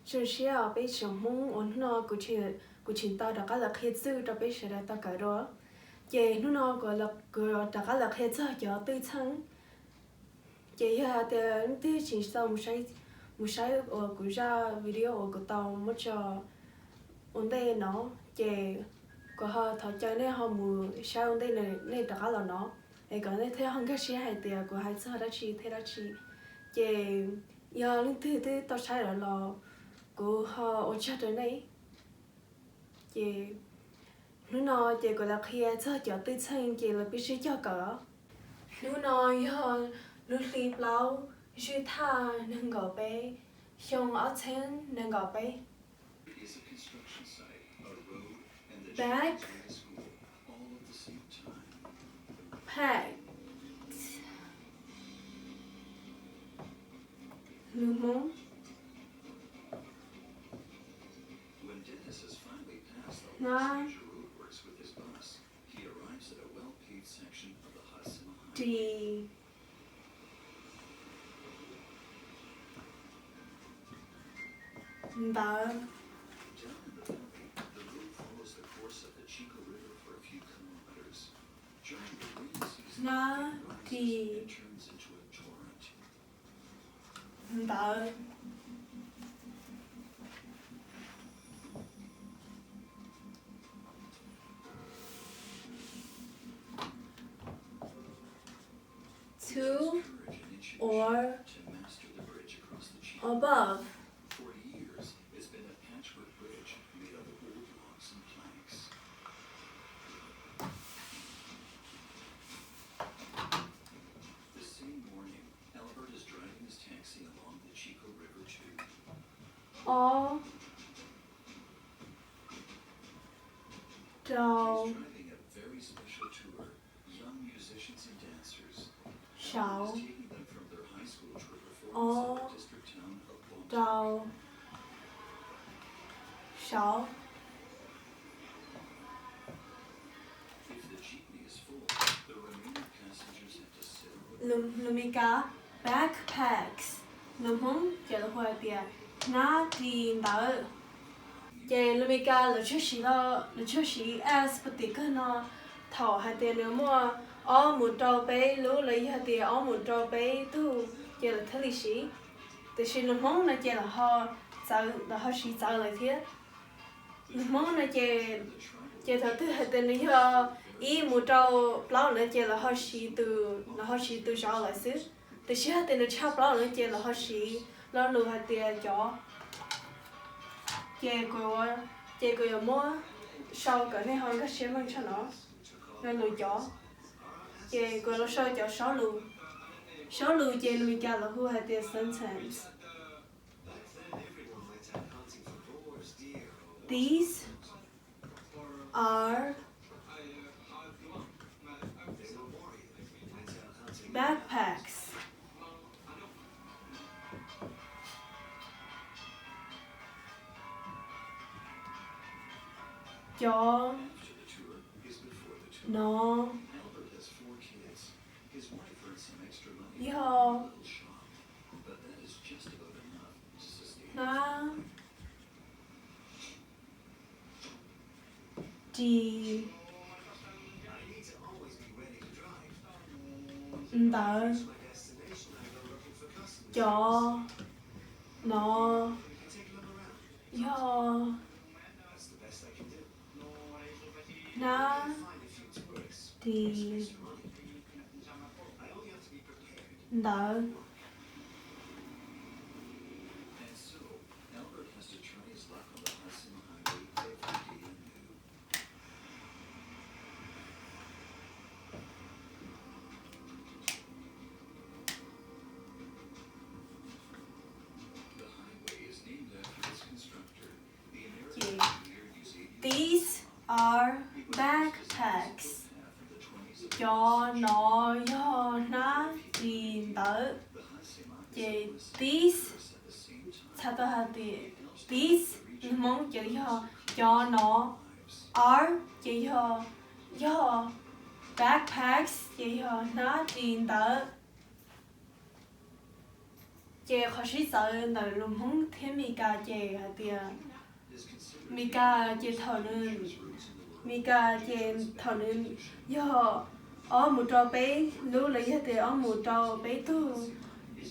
Zoo siab os peb tsoom Hmoob uas hnub no kuv tseem, kuv tseem tau rov qab los qhia txuj rau peb sawv daws tau kawm dua. Ces hnub no kuv, kuv rov qab los qhia txog cov twj txheej. Ces yog hais tias leej twg tseem tsis tau mus saib, mus saib uas kuv zaj video uas kuv tau muab tso ua ntej no, ces kuv ho thov caw nej ho mus saib ua ntej nej rov qab los no, es kom nej thiaj ho nkag siab hais tias kuv hais txog dab tsi thiab dab tsi. Ces yog leej twg twb tau saib lawm los kuv ho ua tsaug rau nej. Ces hnub no ces kuv los qhia txog cov twj txheej ces los peb sib cog kawm. Hnub no yog lub hli plaub, zwj thaj nees nkaum peb, xyoo ob txhiab nees nkaum peb. Back, pack, lus Hmoob, hnab, ris, ntawv, hnab, ris, ntawv. To or above. Ob, rau, saum, ob, rau, saum. Lus Meskas, backpacks, lus Hmoob ces lawv hu hais tias hnab ris ntawv. Ces lus Meskas lawv tsuas siv, lawv tsuas siv as puag tim kawg no thaum hais tias nws muaj ob mus rau peb lub los yog tias ob mus rau peb tug ces lawv thiaj li siv. Tiam sis lus Hmoob no ces lawv ho txawv, lawv ho siv txawv lawm thiab. Lus Hmoob no ces, ces thaum twg hais tias nws yog ib mus rau plaub no ces lawv ho siv tus, lawv ho siv tus zauv lawm xwb. Tiam sis hais tias nws tshaj plaub no ces lawv ho siv lo lus hais tias cov. Ces kuv, ces kuv yuav muab sau kom nej ho nkag siab meej tshaj no. Lo lus cov. Ces kuv los sau cov saub lus. Saub lus ces lus Meskas lawv hu hais tias sentence. These are backpacks. Cov no yog hnab ris ntawv. Cov no yog hnab ris ntawv. Ces these are backpacks. Cov no yog hnab ris ntawv. Ces these, txhais tau hais tias these lus Hmoob ces yog cov no, are ces yog, yog, backpacks ces yog hnab ris ntawv. Ces qhov sib txawv ntawm lus Hmoob thiab Mes Kas ces hais tias Mes Kas ces thaum nws, Mes Kas ces thaum nws yog ob mus rau peb lub los yog tias ob mus rau peb tug,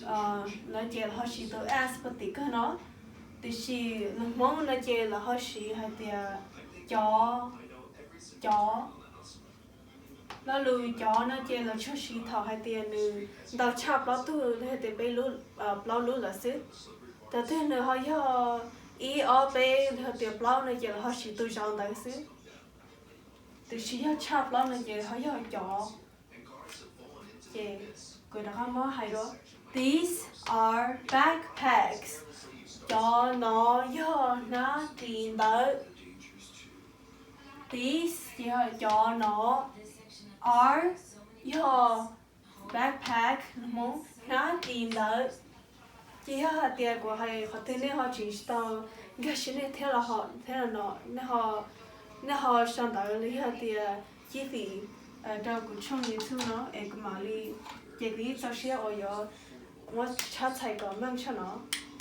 lawv ces lawv ho siv tus s puag tim kawg no. Tiam sis lus Hmoob no ces lawv ho siv hais tias cov, cov. Lo lus cov no ces lawv tsuas siv thaum hais tias nws ntau tshaj plaub tug los yog tias peb lub, plaub lub lawm xwb. Thaum twg nws ho yog ib ob peb los yog tias plaub no ces lawv ho siv tus zauv ntawd xwb. Tiam sis yog tshaj plaub no ces ho yog cov. Ces kuv rov qab muab hais dua. These are backpacks. Cov no yog hnab ris ntawv. These ces yog cov no. Are yog backpack, Hmoob, hnab ris ntawv. Ces yog hais tias kuv hais qhov twg nej ho tsis tau nkag siab nej thiab los, thiab los no, nej ho sau ntawv los yog tias cib fim rau kuv tshooj YouTube no es kuv mam li, ces kuv yeej txaus siab uas yuav muab tshab txhais kom meej tshaj no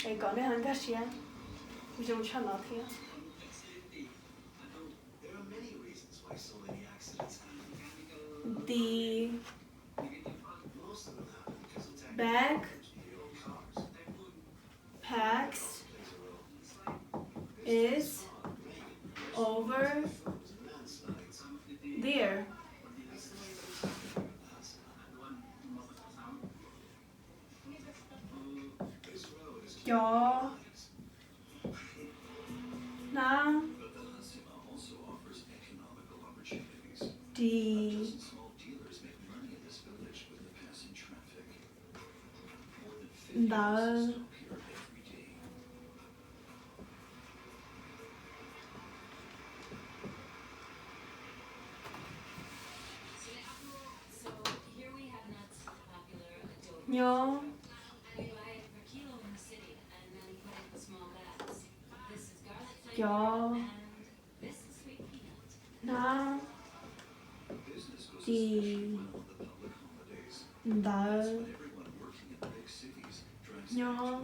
es kom nej ho nkag siab zoo tshaj no thiab. The backpacks is over there. Cov hnab ris ntawv nyob. Cov hnab ris ntawv nyob.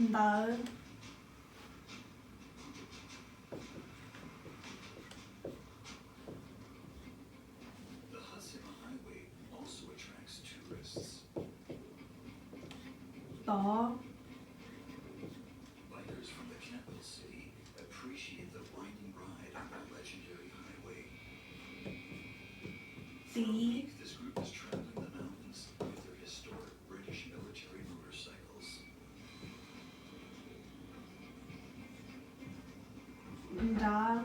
Ntawv. Tod. Tid. Nrad.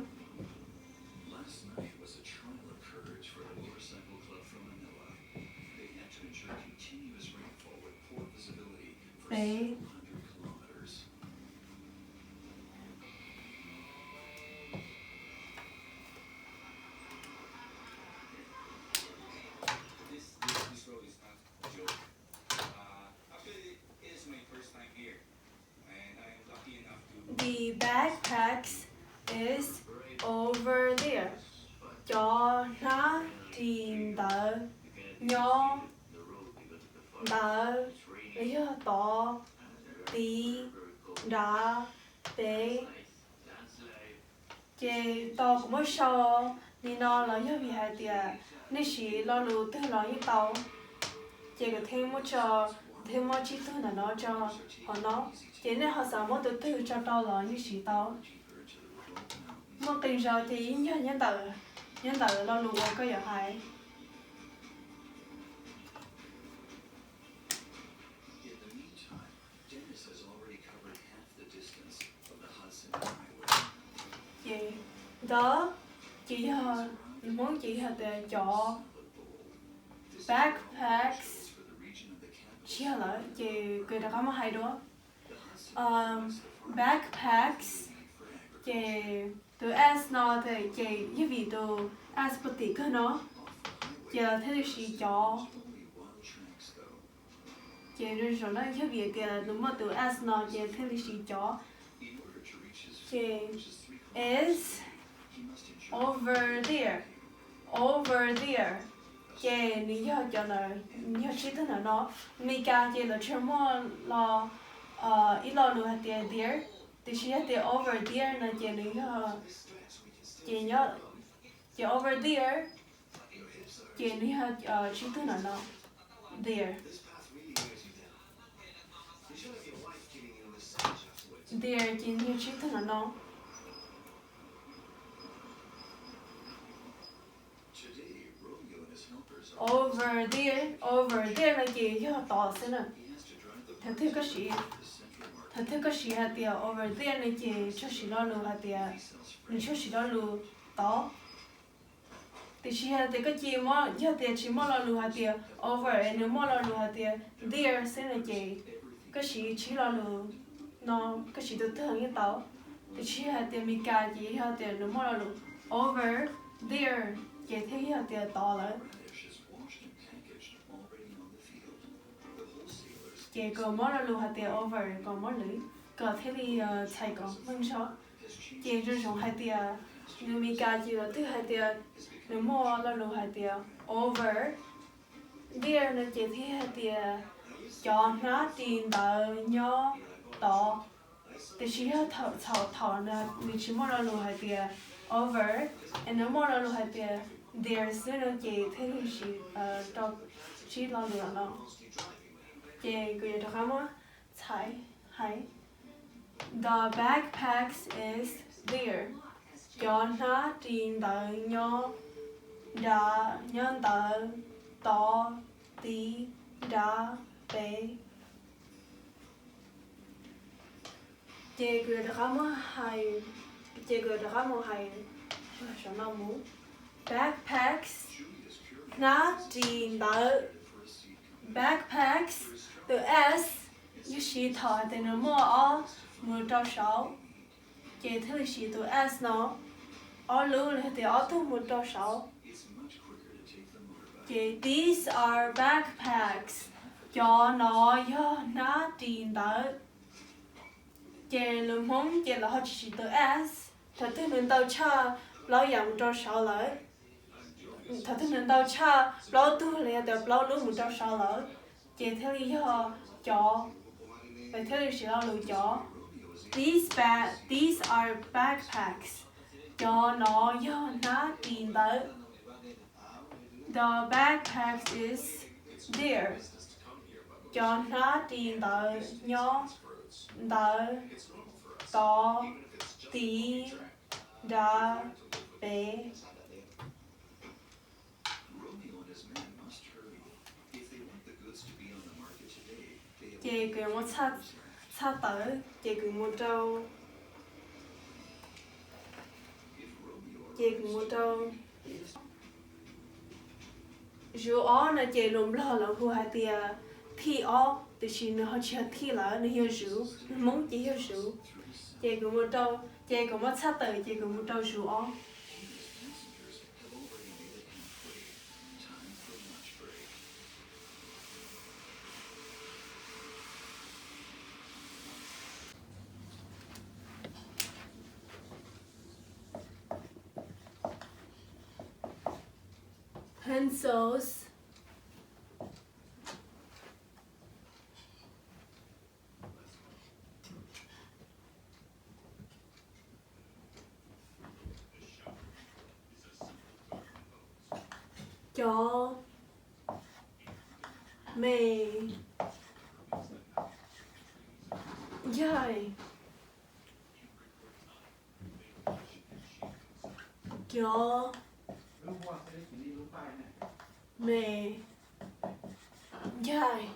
Peb. The backpacks is over there. Cov hnab ris ntawv nyob ntawd, los yog tod, tid, nrad, peb. Ces tau kuv muab sau li no los yog vim hais tias nej siv lo lus twg los yeej tau. Ces kuv thiaj muab tso, thiaj muab tsib tug ntawm no tso hauv no. Ces nej ho xav muab tus twg tso rau los yeej siv tau. Muaj qee zaus ces yeej yog nyob ntawm, nyob ntawm lo lus uas koj yuav hais. Ces ntawd ces yog, Hmoob ces yog tias cov backpacks, tsis yog lawm ces kuv rov qab muab hais dua. Backpacks, ces tus s no ces yog vim tus s puag tim kawg no. Ces thiaj li siv cov. Ces zoo zoo na, yog vim tias nws muaj tus s no ces thiaj li siv cov. Ces is over there, over there. Ces nws yog cov ntawd, nws yog tsib tug ntawm no. Meskas ces lawv tsuas muaj los ib lo lus hais tias there, tiam sis yog tias over there no ces nws yog, ces nyob, ces over there ces nws yog tsib tug ntawm no. There, there ces nws yog tsib tug ntawm no. Over there, over there no ces yog tod xwb na. Thaum twg koj siv, thaum twg koj siv hais tias over there no ces tsuas siv lo lus hais tias, nws tsuas siv lo lus tod. Tiam sis yog tias koj cia, yog tias tsis muaj lo lus hais tias over es nws muaj lo lus hais tias there xwb no ces koj siv tsib lo lus no, koj siv tus twg yeej tau. Tiam sis hais tias Meskas ces yog tias nws muaj lo lus over there ces thiaj yog tias tod lawm. Ces kom muab lo lus hais tias over, kom muab lwv kom thiaj li txhais kom meej zog. Ces zoo zoo hais tias nws Meskas ces lawv twb hais tias nws muaj lo lus hais tias over there no ces thiaj hais tias cov hnab ris ntawd nyob tod. Tiam sis yog thaum, thaum, thaum nws tsis muaj lo lus hais tias over, es nws muaj lo lus hais tias there xwb no ces thiaj li siv rau tsib lo lus no. Ces kuv yuav rov qab muab txhais hais, the backpacks is there. Cov hnab ris ntawd nyob nrad, nyob ntawd, tod, tid, nrad, pem. Ces kuv yuav rov qab muab hais, ces kuv yuav rov qab mus hais saum no mus. Backpacks, hnab ris ntawd. Backpacks, tus s, yog siv thaum hais tias nws muaj ob mus rau saud, ces thiaj li siv tus s no, ob lub los yog tias ob tug mus rau saud. Ces these are backpacks, cov no yog hnab ris ntawd. Ces lus Hmoob ces lawv ho tsis siv tus s. Thaum twg nws ntau tshaj plaub yam mus rau saud lawm, thaum twg nws ntau tshaj plaub tug los yog tias plaub lub mus rau saud lawm, ces thiaj li yog cov, lawv thiaj li siv lo lus cov. These ba-, these are backpacks, cov no yog hnab ris ntawd. The backpacks is there, cov hnab ris ntawd nyob ntawd, tod, tid, nrad, pem. Ces kuv yuav muab txhaj tawm, ces kuv mus rau, ces kuv mus rau zuv ob no ces lus Nplog lawv hu hais tias thij ob, tiam sis nws ho tsis yog thij lawm, nws yog zuv, Hmoob ces yog zuv. Ces kuv mus rau, ces kuv muab txhaj tawm ces kuv mus rau zuv ob. Pencils. Cov me ncaig. Cov me ncaig.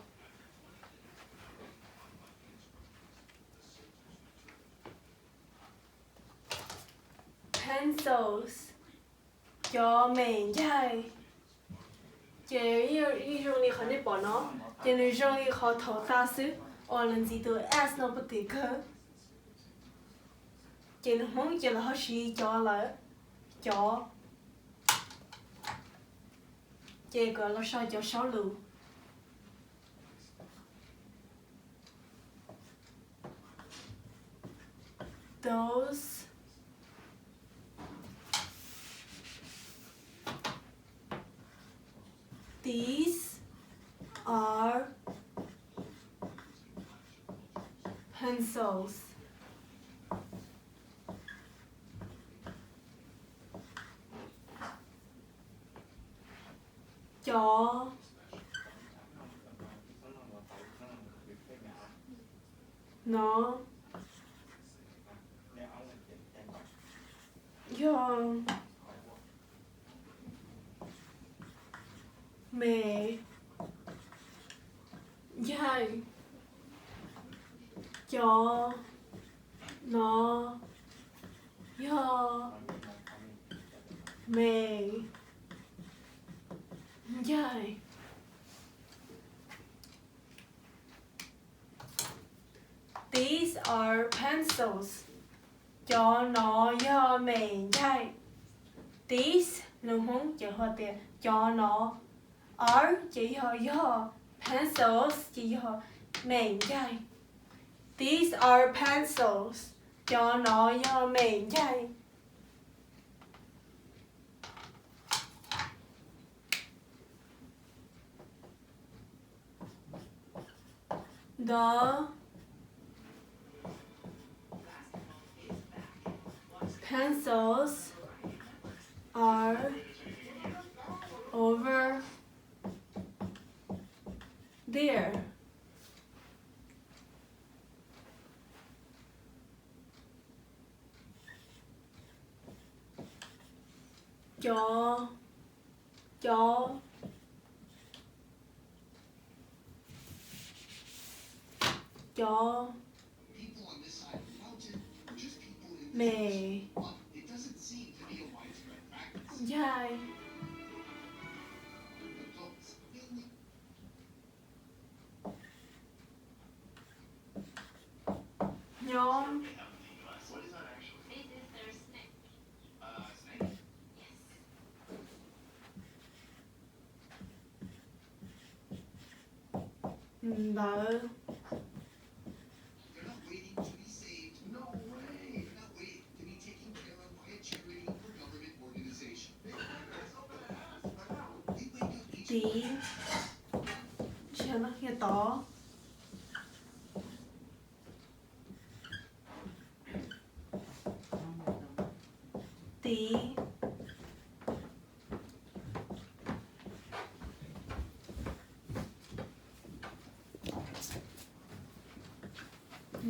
Pencils, cov me ncaig. Ces yeej zoo li qhov nej pom no, ces nws zoo li qhov thaum tas xwb uas lawv ntxiv tus s no puag tim kawg. Ces lus Hmoob ces lawv ho siv cov lawm, cov. Ces kuv los sau cov saub lus. Those, these are pencils. Cov no yog me ncaig. Cov no yog me ncaig. These are pencils. Cov no yog me ncaig. These lus Hmoob ces hu tias cov no. Are ces yog yog, pencils ces yog me ncaig. These are pencils. Cov no yog me ncaig. The pencils are over there. Cov, cov, cov me ncaig. Nyob ntawd. Tiv, tsis yog no, yog tod. Tiv,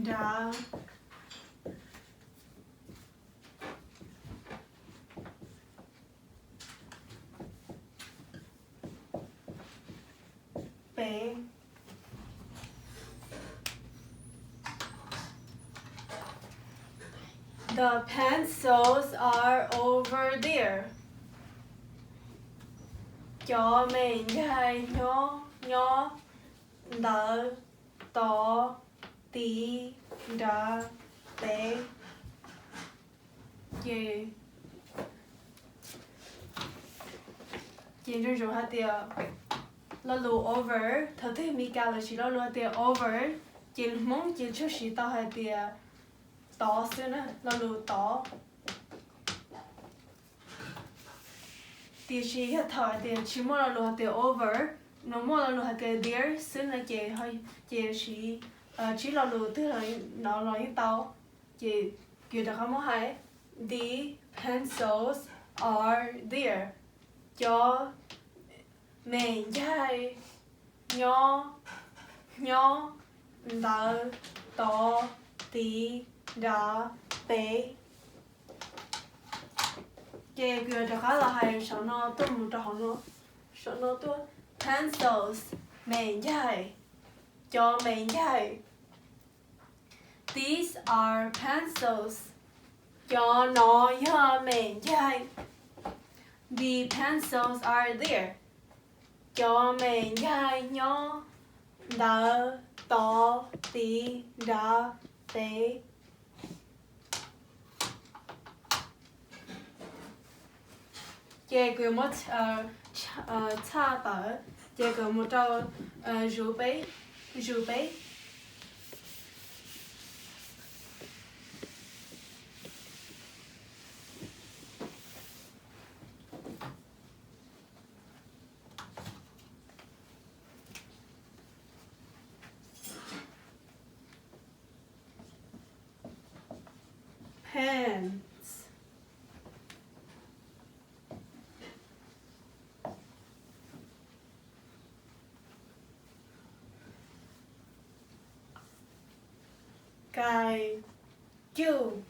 nrad, pem. The pencils are over there. Cov me ncaig nyob, nyob ntawd, tod, tiv, nrad, pem. Ces, ces zoo zoo hais tias lo lus over, thaum twg Mis Kas los sis lo lus hais tias over, ces lus Hmoob ces tsuas siv tau hais tias tod xwb na, lo lus tod. Tiam sis yog thaum hais tias tsis muaj lo lus hais tias over, nws muaj lo lus hais tias there xwb no ces, ces siv tsib lo lus twg no los yeej tau. Ces kuv rov qab muab hais, the pencils are there. Cov me ncaig nyob, nyob ntawd, tod, tiv, nrad, pem. Ces kuv yuav rov qab los hais saum no tuaj mus rau hauv no. Saum no tuaj, pencils, me ncaig, cov me ncaig. These are pencils. Cov no yog me ncaig. The pencils are there. Cov me ncaig nyob ntawd, tod, tiv, nrad, pem. Ces kuv yuav muab tshaj txhaj tawv, ces kom mus rau zuv peb, zuv peb. Pants. Kais cuj.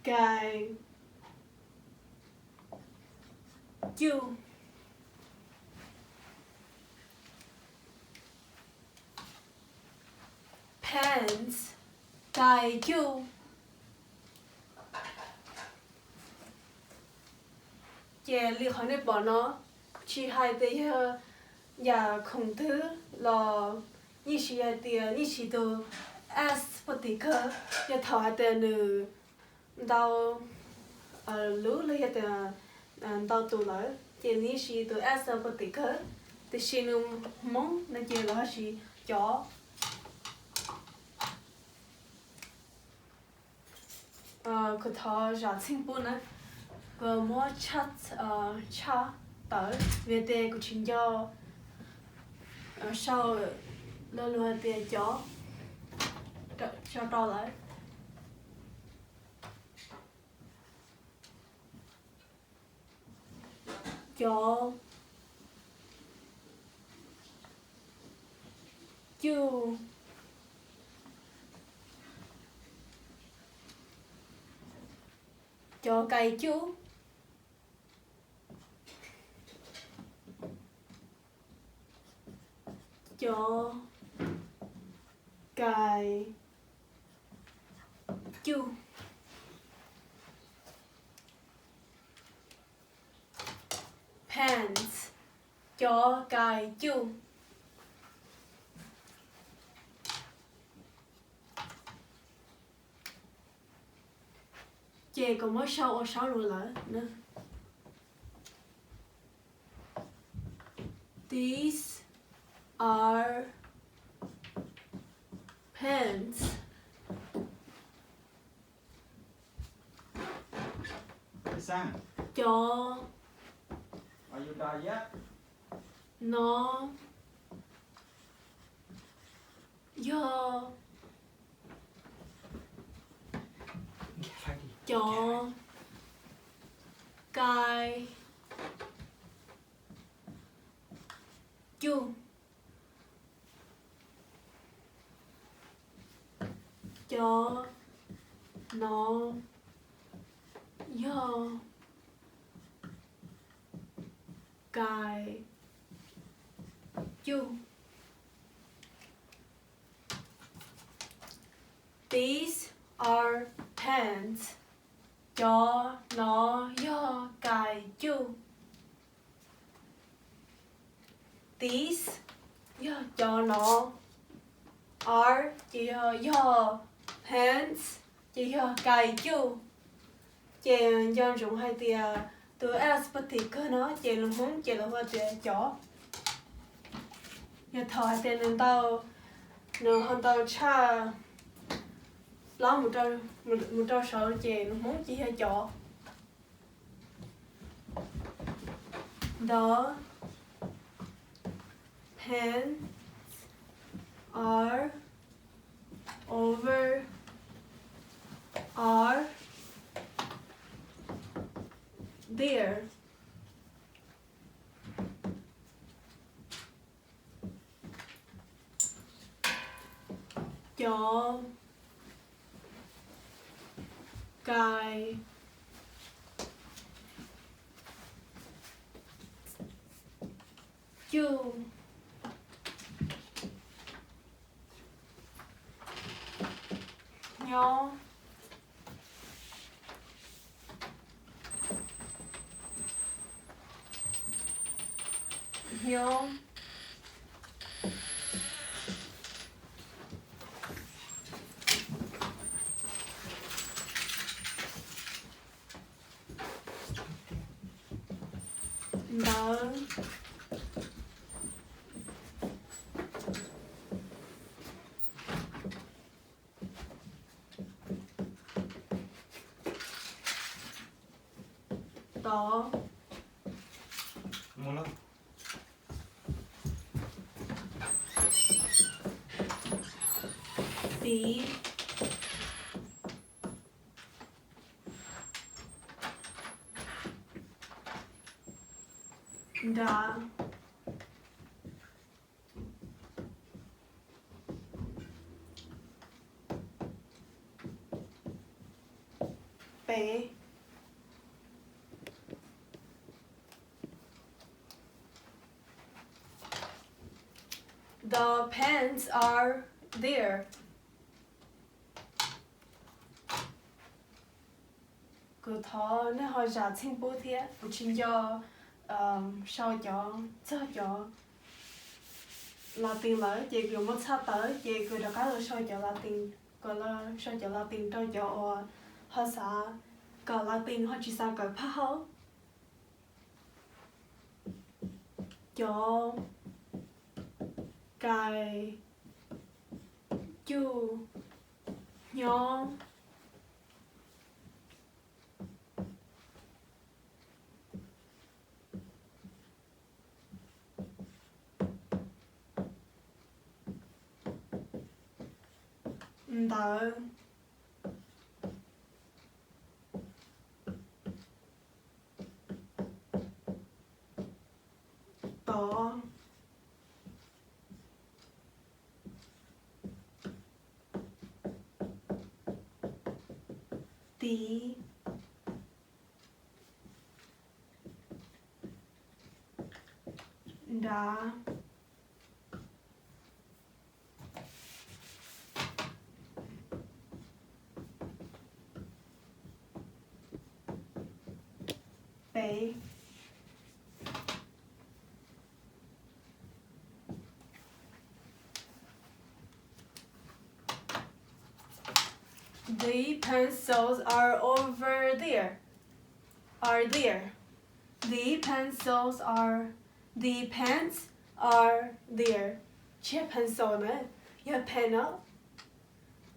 Kais cuj. Pants, kais cuj. Ces li qhov nej pom no, tsis hais tias yog yam khoom twg los yeej siv hais tias yeej siv tus s puag tim kawg. Yog thaum hais tias nws ntau lub los yog tias ntau tus lawm ces nws yeej siv tus s puag tim kawg, tiam sis nws Hmoob no ces lawv ho siv cov. Kuv thov zam txheej pub na, kuv muab tshaj tawv vim tias kuv tsis nco sau lo lus hais tias cov tso rau lawm. Cov cuj. Cov kais cuj. Cov kais cuj. Pants, cov kais cuj. Ces kuv muab sau ua saub lus lawm. These are pants. Cov no yog cov kais cuj. Cov no yog kais cuj. These are pants. Cov no yog kais cuj. These yog cov no. Are ces yog, yog. Pants ces yog kais cuj. Ces nco ntsoov hais tias tus s puag tim kawg no ces lus Hmoob ces lawv hu tias cov. Yog thaum hais tias nws ntau, nws ho ntau tshaj plaub mus rau saud ces lus Hmoob ces yog cov. The pants are over, are there. Cov kais cuj nyob, nyob. Ntawv. Tod. Tiv. Nra. Pem. The pens are there. Kuv thov nej ho zam txheej pub thiab, kuv tsis nco sau cov, txog cov Latin lawm, ces kuv muab txhaj tawm ces kuv rov qab los sau cov Latin, kuv los sau cov Latin rau cov uas ho xav kawm Latin ho tsis xav kawm phaj hauv. Cov kais cuj nyob. Ntawv. Tod. Tiv. Nra. Pem. The pencils are over there. Are there. The pencils are, the pens are there. Tsis yog pencil na, yog pen no.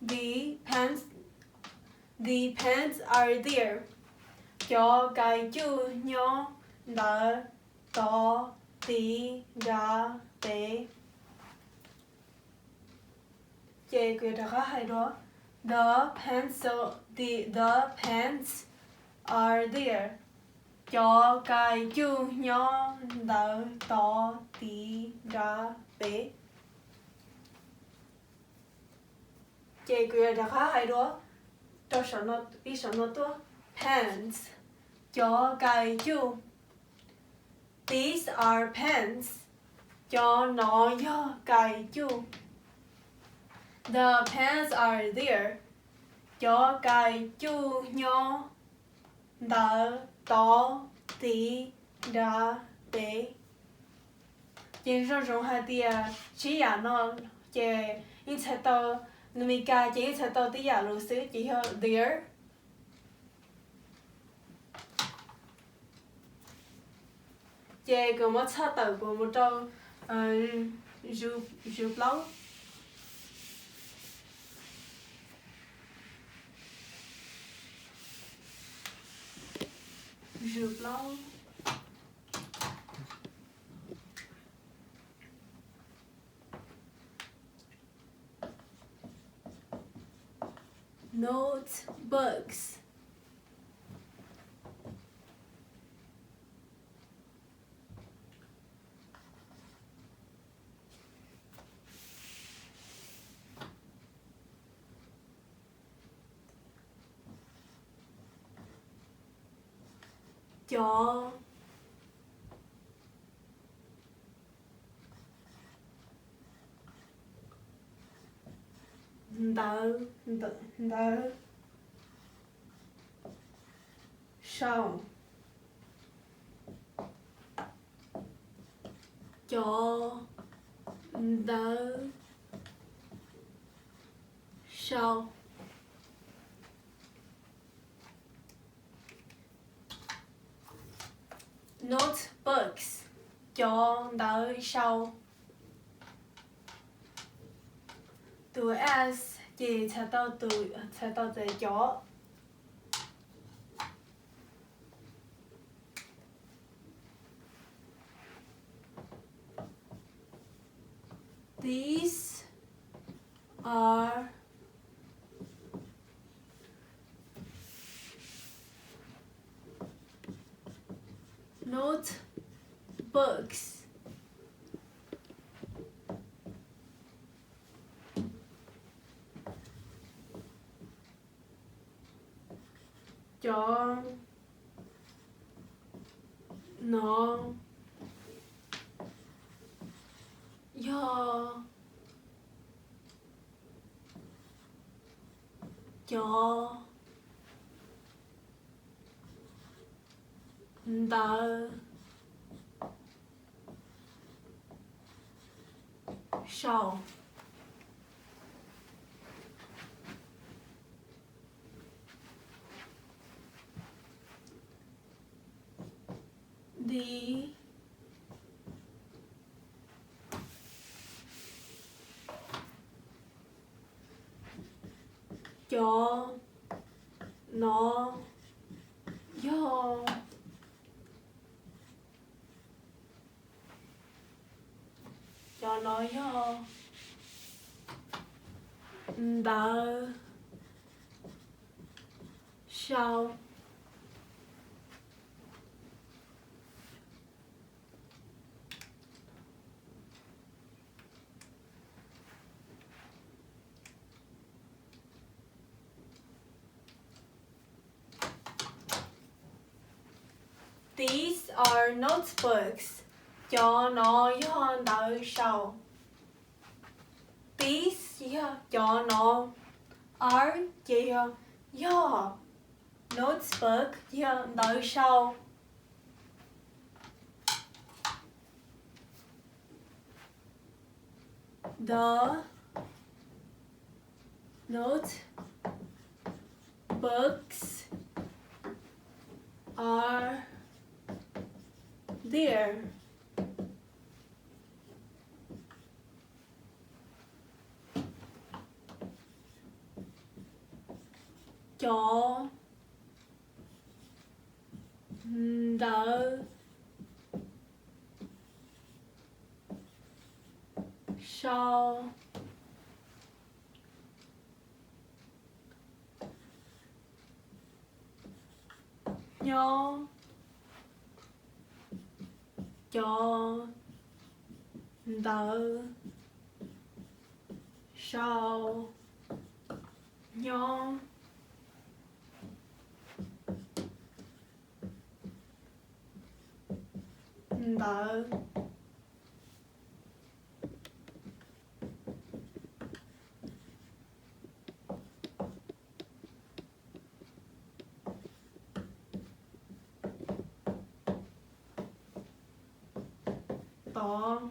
The pens, the pens are there. Cov kais cuj nyob ntawv tod, tiv, nra, pem. Ces kuv yuav rov qab hais dua. The pencil, the, the pens are there. Cov kais cuj nyob ntawv tod, tiv, nra, pem. Ces kuv yuav rov qab hais dua rau ib saum no tuaj. Pens, cov kais cuj. These are pens. Cov no yog kais cuj. The pens are there. Cov kais cuj nyob ntawv tod, tiv, nra, pem. Ces zoo zoo hais tias tsib yam no ces yeej txhais tau, lus Meskas ces yeej txhais tau tib yam lus xwb ces yog there. Ces kuv muab txhaj tawm kuv mus rau zug plaub. Notebooks. Cov ntawv, ntawv sau. Cov ntawv sau. Notebooks, cov ntawv sau. Tus s ces txhais tau tus, txhais tau tus cov. These are notebooks. Cov no yog cov ntawv sau. These, cov no yog, cov no yog ntawv sau. These are notebooks. Cov no yog ntawv sau. These yog cov no. Are ces yog, yog. Notebook yog ntawv sau. The notebooks are there. Cov ntawv sau nyob cov ntawv sau nyob ntawv tod.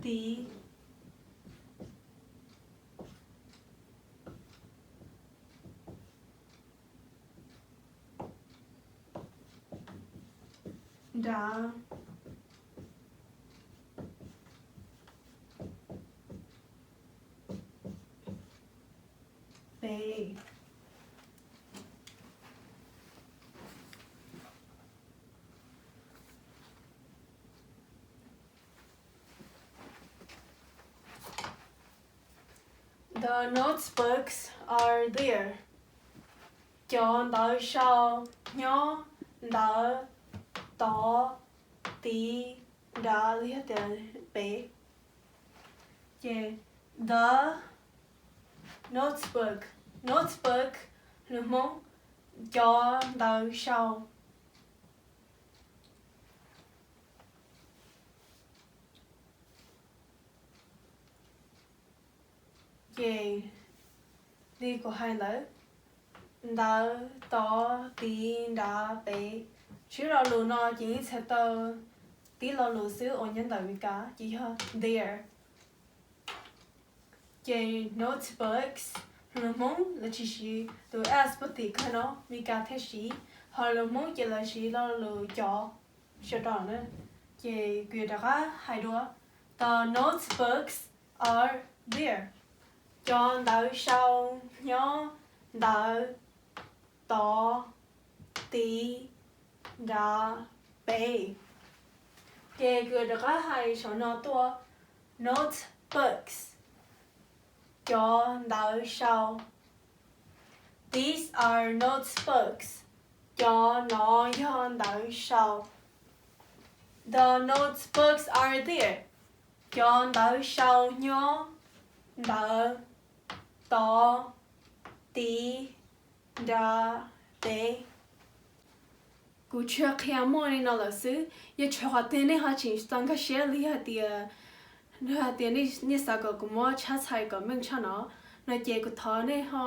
Tiv nrad pem. The notebooks are there. Cov ntawv sau nyob ntawv tod, tiv nrad los yog tias pem. Ces the notebook, notebook lus Hmoob cov ntawv sau. Ces li kuv hais ntawd, ntawv tod, tiv nrad pem. Sib lo lus no ces yeej txhais tau tib lo lus xwb uas nyob ntawm Meskas ces yog there. Ces notebooks, lus Hmoob lawv tsis siv tus s puag tim kawg no, Mis Kas thiaj siv, ho lus Hmoob ces lawv siv lo lus cov sawv daws na. Ces kuv yuav rov qab hais dua: The notebooks are there. Cov ntawv sau nyob ntawm tod, tid, nrad, pem. Ces kuv yuav rov qab hais saum no tuaj: notebooks, cov ntawv sau. These are notebooks. Cov no yog ntawv sau. The notebooks are there. Cov ntawv sau nyob ntawm tod, tid, nrad, pem. Kuv tsuas qhia muaj li no lawm xwb, yog tshuav qhov twg nej ho tseem tsis tau nkag siab los yog hais tias, yog hais tias nej xav kom kuv muab tshab txhais kom meej tshaj no, no ces kuv thov nej ho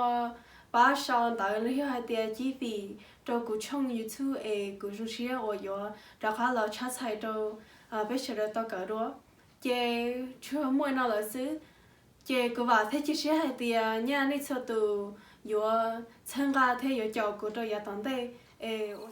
pab sau ntawv los yog hais tias cib fim rau kuv tshooj YouTube es kuv zoo siab uas yuav rov qab los tshab txhais rau peb sawv daws tau kawm dua. Ces tsuas muaj no lawm xwb. Ces kuv vam thiab cia siab hais tias nyaj nej txhua tus yuav txhawb nqa thiab yuav caum kuv rau yav tom ntej es ua